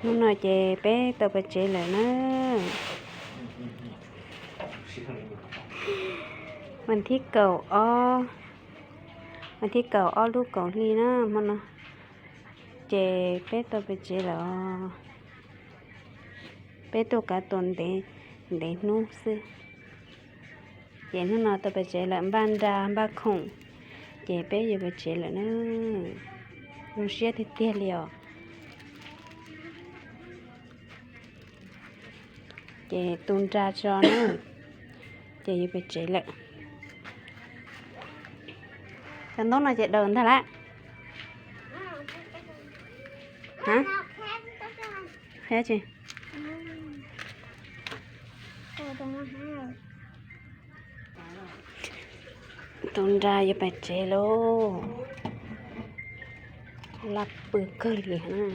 Hnub no ces peb tau pais tsev lawm na. Vas thib kaum ob, vas thib kaum ob lub kaum hli na hmo no, ces peb tau pais tsev lawm os. Peb tuaj kav tua ntev, ntev hnub xwb. Ces hnub no tau pais tsev lawm, npaj nra npaj khoom, ces peb yuav pais tsev lawm na. Zoo siab tiag tiag li os. Ces tu nra tso na, ces yuav pais tsev lawm. Cov ntaub no ces daws ntag lawm. Qhia tsis? Tu nra yuav pais tsev lauj. Laj pw kawg li na.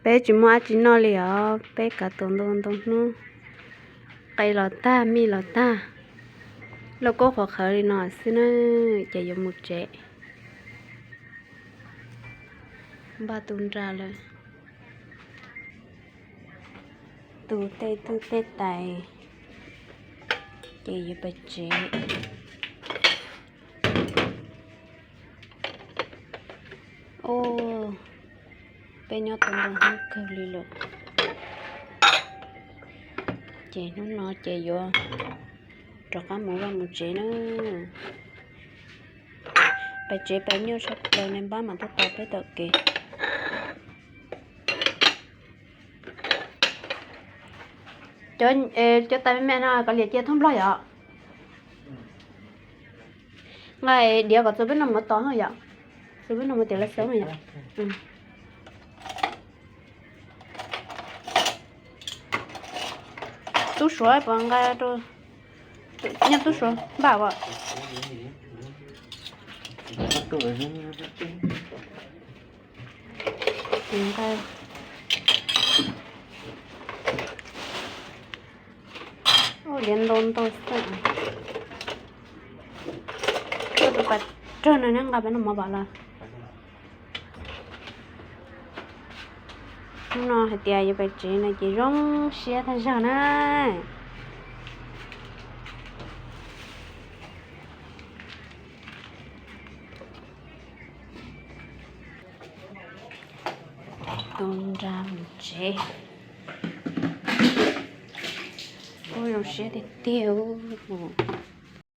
Peb tsis muaj dab tsi noj li os, peb kav tus ntau ntau hnub, qe los tag, mij los tag, lauj kaub qhuav qhawv li no xwb na, ces yuav mus tsev. Npaj tu nra lawm, tu tej twj tej tais, ces yuav pais tsev. Peb nyob tau ntau hnub kawg li lawm, ces hnub no ces yuav rov qab mus vaj mus tsev na. Pais tsev pais nyuaj tshaj plaws, nej npab mas tuaj tos peb tom kev. Cov, cov tais me me no kov liam cia thoob nplog yom. Nqa diav kom txog peb noj mov tos yom. Txog peb noj mov tias lawv xeeb yom. Tub suav puas nqa rau, nyob tub suav npaj as. Diav ntau ntau xwb. Koj tus pas rag no neb nqa peb noj mov vas los. Hnub no hais tias yuav pais tsev no ces zoo siab tag zog na. Tu nra mus tsev. Ua zoo siab tiag tiag.